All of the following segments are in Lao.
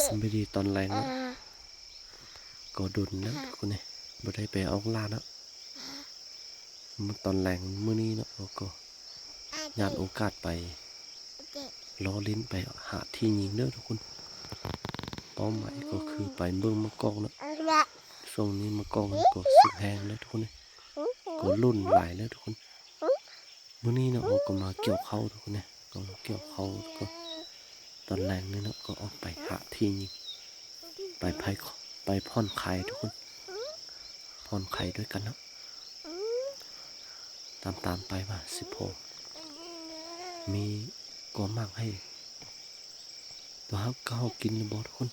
ສະບາຍດີຕອນແລງເນາະ ກໍດົນແລ້ວທຸກຄົນເອີຍ ບໍ່ໄດ້ໄປອອກລ່າເນາະ. ມື້ຕອນແລງມື້ນີ້ເນາະ ເຮົາກໍຍາດໂອກາດໄປລໍ້ຫຼິ້ນ ໄປຫາທີ່ຍິງເດີທຸກຄົນ. ເປົ້າໝາຍກໍຄືໄປເບິ່ງໝາກກອກເນາະ ຊ່ວງນີ້ໝາກກອກມັນກໍສຸກແຮງແລ້ວທຸກຄົນເອີຍ ກໍຫຼົ່ນຫຼາຍແລ້ວທຸກຄົນ. ມື້ນີ້ເນາະ ເຮົາກໍມາກ່ຽວເຂົ້າທຸກຄົນເອີຍ ກໍມາກ່ຽວເຂົ້າ ແລ້ວກໍຕອນແລງນີ້ເນາະ ກໍອອກໄປຫາທີ່ຍິງ ໄປ ໄປຜ່ອນຄາຍທຸກຄົນ ຜ່ອນຄາຍດ້ວຍກັນເນາະ. ຕາມໆໄປວ່າຊິພໍມີກອໝາກໃຫ້ຕົວເຮົາ ເຮົາກິນຫຼືບໍ່ທຸກຄົນ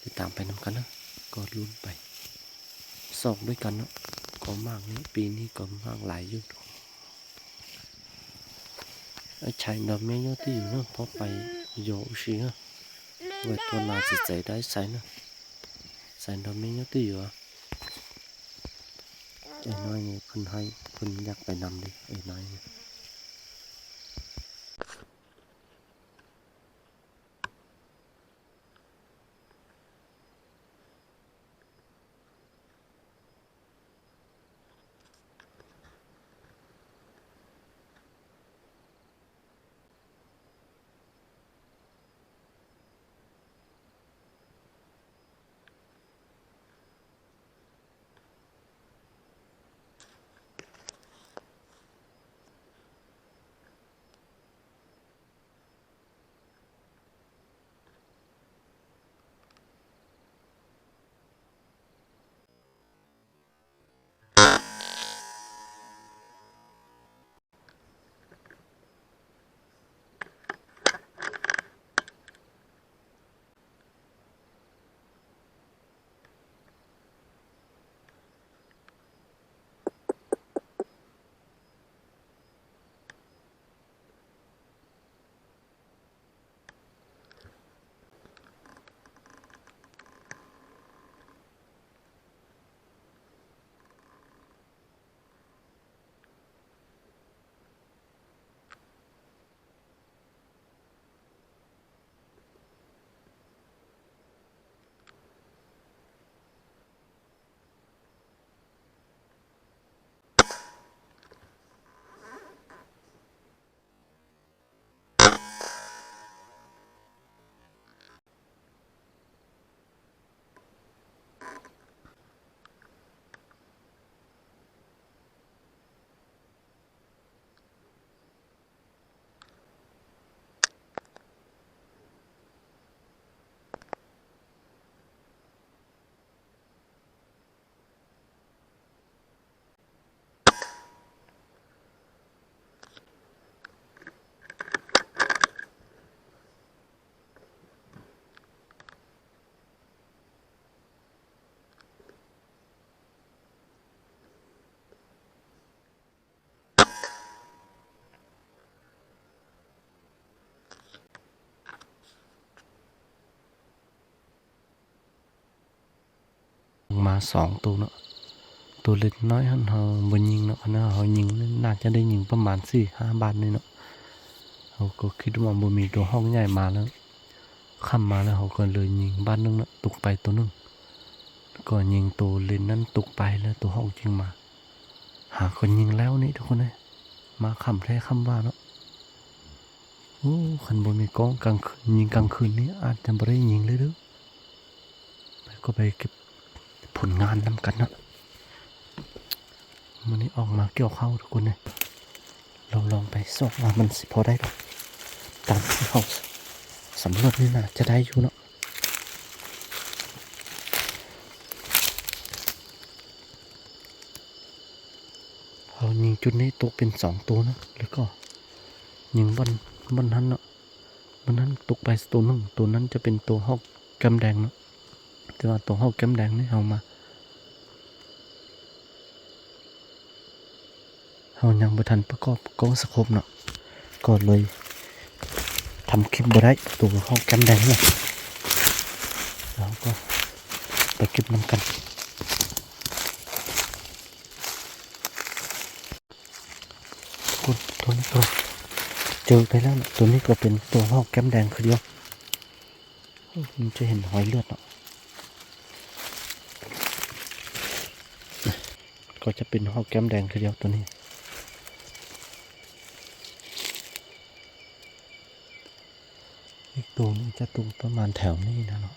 ຕິດຕາມໄປນຳກັນເນາະ. ກໍລຸ້ນໄປຊອກດ້ວຍກັນເນາະ. ກອໝາກນີ້ ປີນີ້ກອໝາກຫຼາຍຢູ່. ໄອ້ຊາຍດອກແມ່ຍົຕິຢູ່ເນາະ ພໍໄປຢໍອຸຊິເນາະ ໄວ້ຕົວໜ້າຊິໃຈໄດ້ໃສ່ເນາະ. ຊາຍດອກແມ່ຍົຕິຢູ່ອະ ໄອ້ນ້ອຍນີ້ເພິ່ນໃຫ້ ເພິ່ນຢາກໄປນຳເດ້ ໄອ້ນ້ອຍນີ້.ອອກມາສອງໂຕເນາະ. ໂຕເລັກນ້ອຍຫັ້ນເຮົາບໍ່ຍິງເນາະ, ຄັນວ່າເຮົາຍິງນີ້ໜ້າຈະໄດ້ຍິງປະມານສີ່ຫ້າບາດນີ້ເນາະ. ເຮົາກໍຄິດວ່າບໍ່ມີໂຕຮອກໃຫຍ່ມາແລ້ວ, ຄ່ຳມາແລ້ວເຮົາກໍເລີຍຍິງບາດໜຶ່ງເນາະ, ຕົກໄປໂຕໜຶ່ງ, ກໍຍິງໂຕເລັກນັ້ນຕົກໄປ ແລ້ວໂຕຮອກຈຶ່ງມາ. ຫາກໍຍິງແລ້ວນີ້ທຸກຄົນເອີຍ, ມາຄ່ຳແທ້ຄ່ຳວ່າເນາະ. ໂອ້ ຄັນບໍ່ມີກ້ອງກາງຄືນ, ຍິງກາງຄືນນີ້ອາດຈະບໍ່ໄດ້ຍິງເລີຍເດີ້. ໄປ ກໍໄປເກັບຜົນງານນຳກັນເນາະ. ມື້ນີ້ອອກມາກ່ຽວເຂົ້າທຸກຄົນເອີຍ, ລອງ ລອງໄປຊອກວ່າມັນຊິພໍໄດ້ບໍ່, ຕາມທີ່ເຮົາສຳຫຼວດນີ້ໜ້າຈະໄດ້ຢູ່ເນາະ. ເຮົາຍິງຈຸດນີ້ຕົກເປັນສອງໂຕເນາະ, ແລ້ວກໍຍິງບ່ອນ ບ່ອນຫັ້ນເນາະ, ບ່ອນຫັ້ນຕົກໄປໂຕໜຶ່ງ, ໂຕນັ້ນຈະເປັນໂຕຮອກແກ້ມແດງເນາະ. ແຕ່ວ່າໂຕຮອກແກ້ມແດງນີ້ເຮົາມາ ເຮົາຍັງບໍ່ທັນປະກອບກ້ອງສະໂຄບເນາະ, ກໍເລີຍທຳຄລິບບໍ່ໄດ້ ໂຕຮອກແກ້ມແດງເນາະ. ເຮົາກໍໄປເກັບນຳກັນ. ໂຕນີ້ກໍເຈີໄປແລ້ວເນາະ, ໂຕນີ້ກໍເປັນໂຕຮອກແກ້ມແດງຄືດຽວ. ມັນຈະເຫັນຮອຍເລືອດເນາະ ກໍຈະເປັນຮອກແກ້ມແດງຄືດຽວໂຕນີ້. ອີກໂຕໜຶ່ງຈະຕົງປະມານແຖວນີ້ນະເນາະ.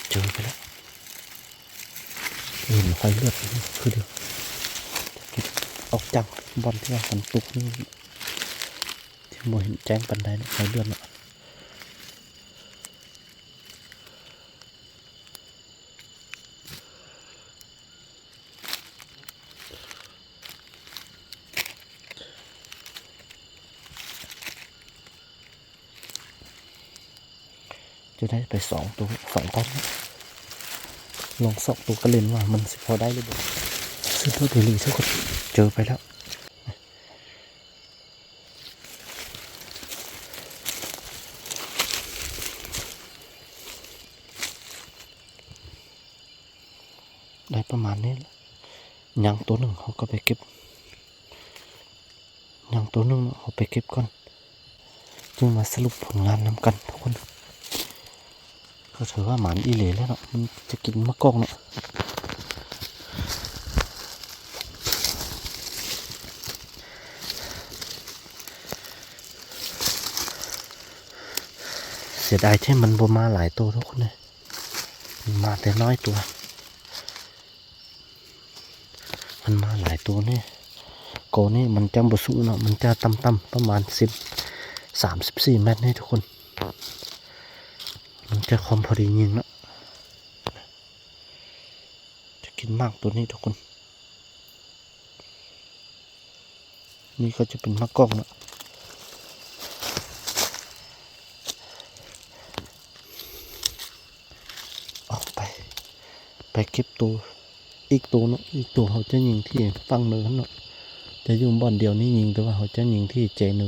ເຈີໄປແລ້ວ ເຫັນຮອຍເລືອດຄືດຽວ ອອກຈາກບ່ອນທີ່ວ່າມັນຕົກນີ້ ທີ່ບໍ່ເຫັນແຈ້ງປານໃດເນາະ ຮອຍເລືອດເນາະ. ຈະໄດ້ໄປສອງໂຕ ສອງກ້ອງ ລອງສອງໂຕກະເລັນວ່າມັນຊິພໍໄດ້ຫຼືບໍ່. ສຸດຍອດອີ່ຫຼີທຸກຄົນ ເຈີໄປແລ້ວ. ໄດ້ປະມານນີ້ແຫຼະ ຍັງໂຕໜຶ່ງ ເຮົາກໍໄປເກັບ ຍັງໂຕໜຶ່ງເນາະ ເຮົາໄປເກັບກ່ອນ ຈຶ່ງມາສະຫຼຸບຜົນງານນຳກັນທຸກຄົນ. ກໍຖືວ່າໝານອີ່ຫຼີແລ້ວເນາະ ມັນຈະກິນໝາກກອກເນາະ. ເສຍດາຍທີ່ມັນບໍ່ມາຫຼາຍໂຕທຸກຄົນເອີຍ ມັນມາແຕ່ນ້ອຍໂຕ. ມັນມາຫຼາຍໂຕນີ້ ກໍນີ້ມັນຈະບໍ່ສູງເນາະ ມັນຈະຕ່ຳໆ ປະມານສິບ ສາມສິບສີ່ແມັດນີ້ທຸກຄົນ ມັນຈະຄວາມພໍດີຍິງເນາະ ຈະກິນໝາກໂຕນີ້ທຸກຄົນ. ນີ້ກໍຈະເປັນໝາກກອກເນາະ ອອກໄປ ໄປເກັບໂຕ ອີກໂຕເນາະ ອີກໂຕເຮົາຈະຍິງທີ່ຝັ່ງເນີຫັ້ນເນາະ ຈະຢູ່ບ່ອນດຽວນີ້ຍິງ ແຕ່ວ່າເຮົາຈະຍິງທີ່ແຈເນີ.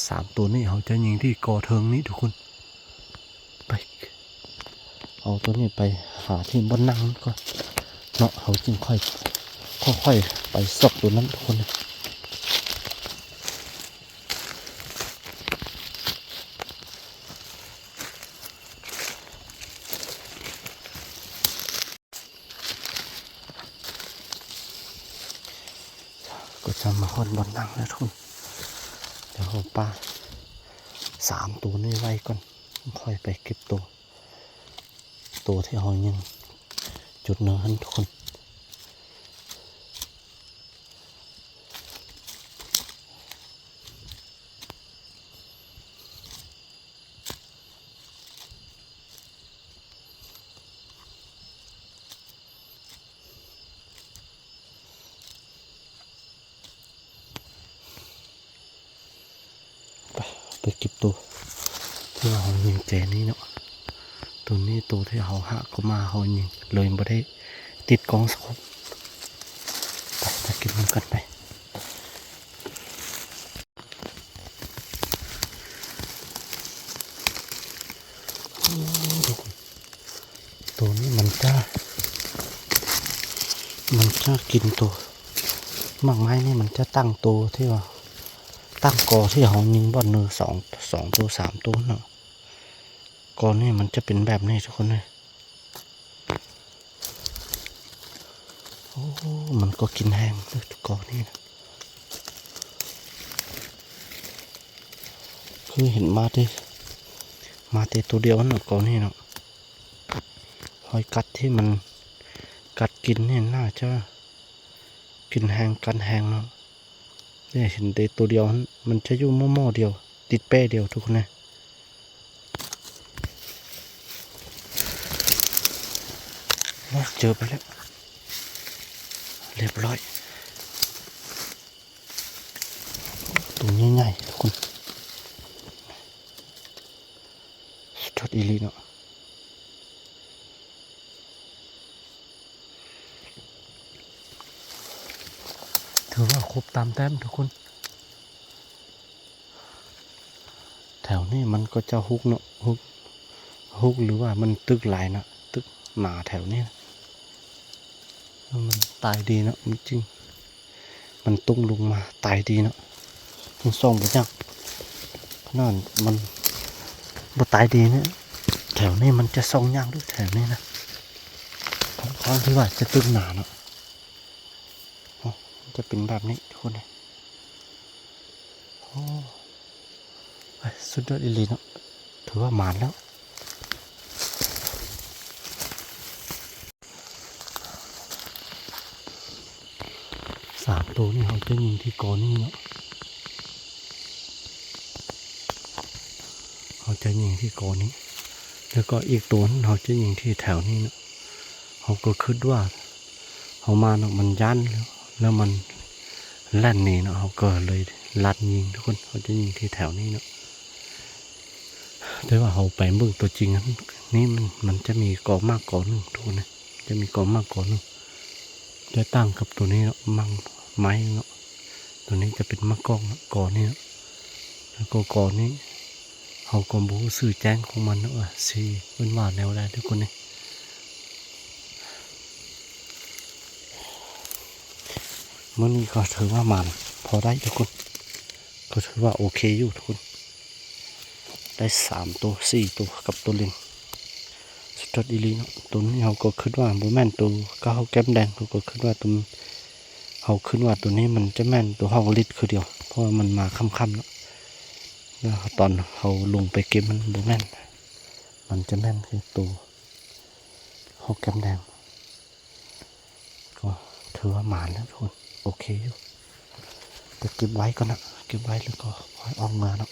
ສາມໂຕນີ້ເຮົາຈະຍິງທີ່ກໍເທິງນີ້ທຸກຄົນ. ໄປ ເອົາໂຕນີ້ໄປຫາທີ່ບ່ອນນັ່ງກ່ອນເນາະ ເຮົາຈຶ່ງຄ່ອຍ ຄ່ອຍໆໄປຊອກໂຕນັ້ນທຸກຄົນ. ກໍຈະມາຮອດບ່ອນນັ່ງແລ້ວທຸກຄົນ. ດຽວເຮົາປະສາມໂຕນີ້ໄວ້ກ່ອນ ຄ່ອຍໄປເກັບໂຕ ໂຕທີ່ເຮົາຍິງຈຸດເນີນຫັ້ນທຸກຄົນ. ໄປ ໄປເກັບໂຕທີ່ວ່າເຮົາຍິງແຈນີ້ເນາະ. ໂຕນີ້ໂຕທີ່ເຮົາຫາກໍມາ ເຮົາຍິງເລີຍບໍ່ໄດ້ຕິດກ້ອງສະໂຄບ. ໄປ ໄປເກັບນຳກັນໄປ. ໂຕນີ້ມັນຈະ ມັນຈະກິນໂຕ ໝາກໄມ້ນີ້ມັນຈະຕັ້ງໂຕທີ່ວ່າ ຕັ້ງກໍທີ່ເຮົາຍິງບ່ອນໜຶ່ງ ສອງ ສອງໂຕ ສາມໂຕເນາະ. ກໍນີ້ມັນຈະເປັນແບບນີ້ທຸກຄົນເອີຍ. ໂອ້ ມັນກໍກິນແຮງເດີ ກໍນີ້ນະ. ຄືເຫັນມາແຕ່ ມາແຕ່ໂຕດຽວຫັ້ນເນາະ ກໍນີ້ເນາະ. ຮອຍກັດທີ່ມັນກັດກິນນີ້ໜ້າຈະກິນແຮງ ກັດແຮງເນາະ. ແຕ່ເຫັນແຕ່ໂຕດຽວຫັ້ນ ມັນຈະຢູ່ໝໍ້ໆດຽວ ຕິດແປ້ດຽວທຸກຄົນເອີຍ. ໂອ້ ເຈີໄປແລ້ວ ລຽບຮ້ອຍ. ໂຕໃຫຍ່ໆ ທຸກຄົນ ສຸດຍອດອີ່ຫຼີເນາະ. ຖືວ່າຄົບຕາມແຕ້ມທຸກຄົນ. ແຖວນີ້ມັນກໍຈະຮົກເນາະ ຮົກ ຮົກ ຫຼືວ່າມັນຕຶກຫຼາຍນະ ຕຶກໜາແຖວນີ້. ມັນຕາຍດີເນາະ ມັນຈຶ່ງ ມັນຕົງລົງມາຕາຍດີເນາະ ມັນສ່ອງບໍ່ຍາກ ຂະໜາດມັນບໍ່ຕາຍດີເນຍ ແຖວນີ້ມັນຈະສ່ອງຍາກເດີ້ ແຖວນີ້ນະ ຂ້ອນຂ້າງທີ່ວ່າຈະຕຶງໜາເນາະ. ໂອ້ ມັນຈະເປັນແບບນີ້ທຸກຄົນເອີຍ ໂອ້ ເອີຍ ສຸດຍອດອີ່ຫຼີເນາະ ຖືວ່າໝານແລ້ວ. ສາມໂຕນີ້ເຮົາຈະຍິງທີ່ກໍນີ້ເນາະ ເຮົາຈະຍິງທີ່ກໍນີ້ ແລ້ວກໍອີກໂຕໜຶ່ງເຮົາຈະຍິງທີ່ແຖວນີ້ເນາະ. ເຮົາກໍຄິດວ່າເຮົາມາເນາະ ມັນຢ້ານ ແລ້ວມັນແລ່ນໜີເນາະ ເຮົາກໍເລີຍລັດຍິງທຸກຄົນ ເຮົາຈະຍິງທີ່ແຖວນີ້ເນາະ. ແຕ່ວ່າເຮົາໄປເບິ່ງຕົວຈິງຫັ້ນ ນີ້ມັນ ມັນຈະມີກໍໝາກກໍໜຶ່ງທຸກຄົນເອີຍ ຈະມີກໍໝາກກໍໜຶ່ງ ແຕກຕ່າງກັບຕົວນີ້ເນາະ ໝາກໄມ້ເນາະ ຕົວນີ້ຈະເປັນໝາກກອກເນາະ ກໍນີ້ເນາະ ແລ້ວກໍກໍນີ້ ເຮົາກໍບໍ່ຮູ້ຊື່ແຈ້ງຂອງມັນເນາະ ວ່າຊິເອີ້ນວ່າແນວໃດທຸກຄົນເອີຍ. ມື້ນີ້ກໍຖືວ່າໝານພໍໄດ້ທຸກຄົນ ກໍຖືວ່າໂອເຄຢູ່ທຸກຄົນ ໄດ້ສາມໂຕ ສີ່ໂຕກັບໂຕເລັງ ສຸດຍອດອີ່ຫຼີເນາະ. ໂຕນີ້ເຮົາກໍຄິດວ່າບໍ່ແມ່ນໂຕກະເຮົາແກ້ມແດງ ເຮົາກໍຄິດວ່າໂຕ ເຮົາຄິດວ່າໂຕນີ້ມັນຈະແມ່ນໂຕຮອກລິດຄືດຽວ ເພາະວ່າມັນມາຄ່ຳໆເນາະ ແລ້ວຕອນເຮົາລົງໄປເກັບມັນບໍ່ແມ່ນ ມັນຈະແມ່ນຄືໂຕຮອກແກ້ມແດງ. ກໍຖືວ່າໝານແລ້ວທຸກຄົນ ໂອເຄຢູ່ ແຕ່ເກັບໄວ້ກ່ອນນະ ເກັບໄວ້ແລ້ວກໍຄ່ອຍອອກເມືອເນາະ.